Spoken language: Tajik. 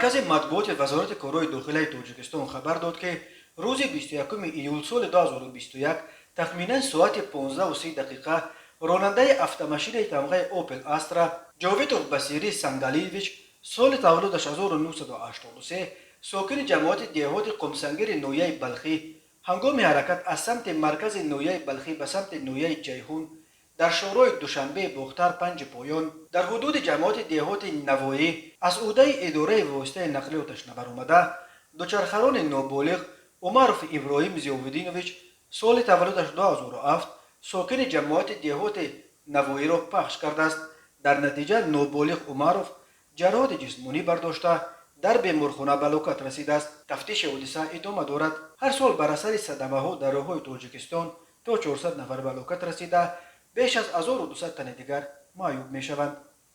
Маркази матбуоти Вазорати корҳои дохилаи Тоҷикистон хабар дод, ки рӯзи 21 июл соли 2021 тахминан соати 15:30 дақиқа ронандаи автомашинаи тамғаи Опел Астра Ҷовидов Басирӣ Сангалиевич, соли таваллудаш 1983, сокини ҷамоати деҳоти Қумсангири ноҳияи Балхӣ, ҳангоми ҳаракат аз самти маркази ноҳияи Балхӣ ба самти ноҳияи Ҷайҳун дар шоҳроҳи Душанбе Бохтар Панҷи Поён дар ҳудуди ҷамоати деҳоти Навоӣ аз ӯҳдаи идораи воситаи нақлиёташ набаромада, дучархарони ноболиғ Умаров Иброҳим Зиёвуддинович, соли таваллудаш 2007, сокини ҷамоати деҳоти Навоиро пахш кардааст. Дар натиҷа ноболиғ Умаров ҷароҳати ҷисмонӣ бардошта, дар беморхона ба ҳалокат расидааст. Тафтиши ҳодиса идома дорад. Ҳар сол бар асари садамаҳо дар роҳҳои Тоҷикистон то 400 нафар ба ҳалокат расида, беш аз 1200 тани дигар маъюб мешаванд.